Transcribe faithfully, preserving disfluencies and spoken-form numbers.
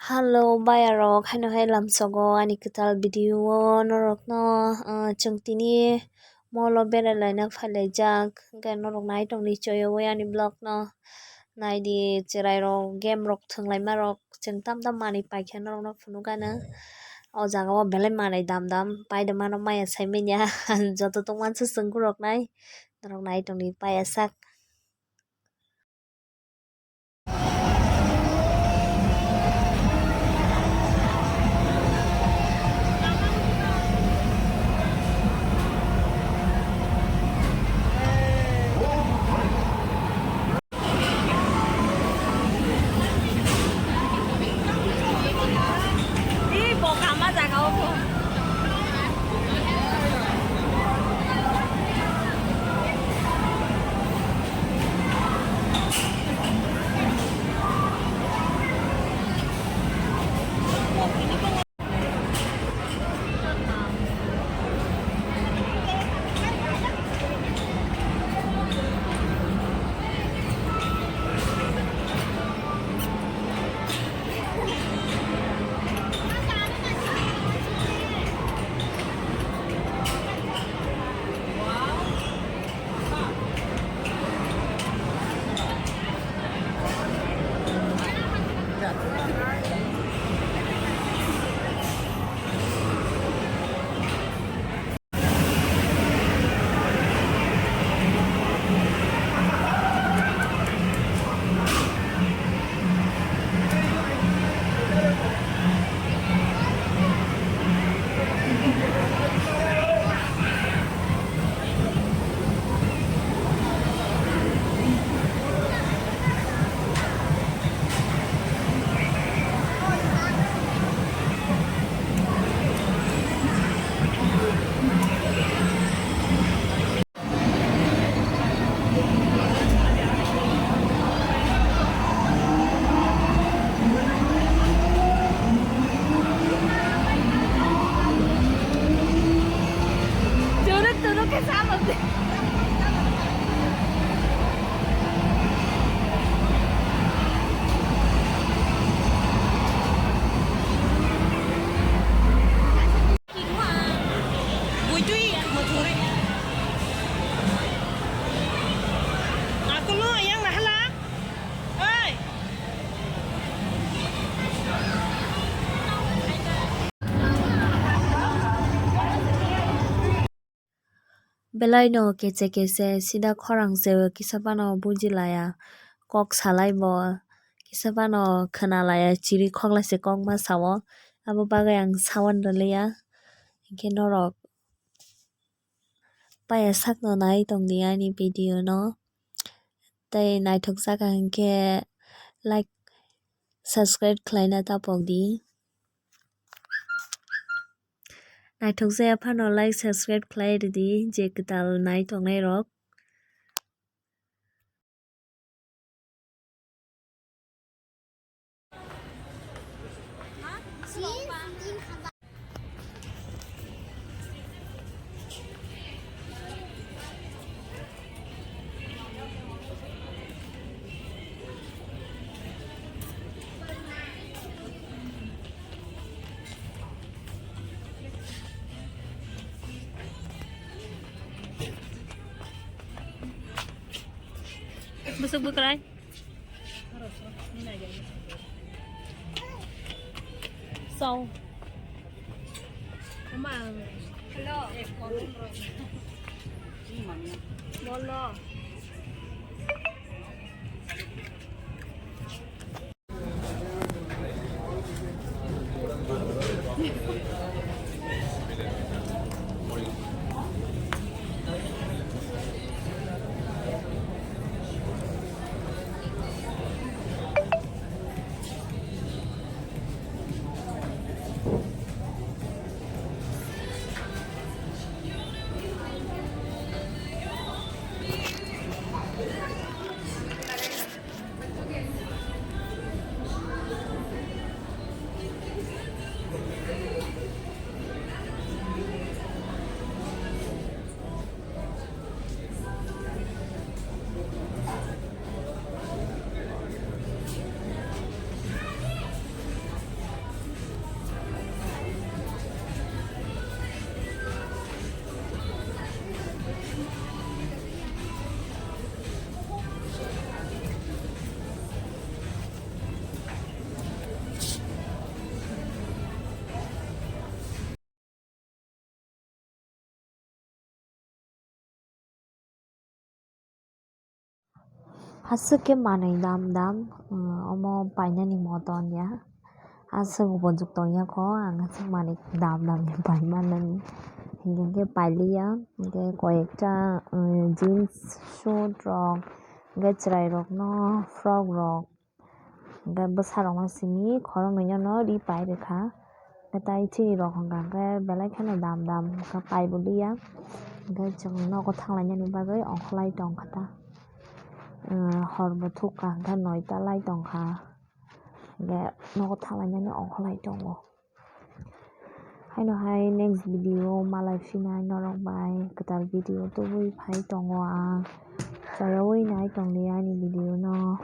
Hello, bayarok, haino hai lamsogo ani kwtal video o norokno, ah, chwng tini mall o berai laina phai laijak, hwnkhe norok nai tongdi choyoui ani vlog no naidi, chwrai rok game rok thwng laima rok chwng tam tam manwi paikha norokno phunukgano. O jaga o belai manwi dam dam paida mano maya sai manya joto tongmani se chwng khoroknai norok nai tongdi paya sak. Turuk turuk ke salam. Buitui mothuri. Akulo yang nahala. Oi. Belai no keche keche sida khorang se kisa phano buji laya, kok salai bo kisa phano khwna laya, chiri khok lai se kok ma sao, abo bagwi ang sawan rwliya. Hinkhe norok paya sakno nai tongdi ani video no, tei naithok jak hinkhe like, subscribe khlaina tapok di. Naithok jaya phano like, subscribe khlai rwdi je kwtal nai tongnai rok. Bwswk bwkrai. Sao. Hello. Bolo. Aswk khe manwi dam dam, uh, omo painani moton ya. Aswk bo juk tongya kho, ang aswk manwi dam dam ya pai manani. Hinkhe khe pailiya, hinkhe koyekta, uh, jeans suit rok, hinkhe chwrai rokno frock rok, hinkhe bwsa rokno simi khoroknwi no ri pai rwkha. Hinkhe tai chini rok hwnka hinkhe belai kheno dam dam hinkhe pai bo liya. Hinkhe chwng nogo thanglainani bagwi ongkholai tongkha ta. Hor bo thukha hinkhe noita lai tongkha. Hinkhe nogo thanglainani ongkholai tongo. Haino hai next video malai phinai norok bai kwtal video tubui phai tongo ang. Chayawi nai tongdi ani video no.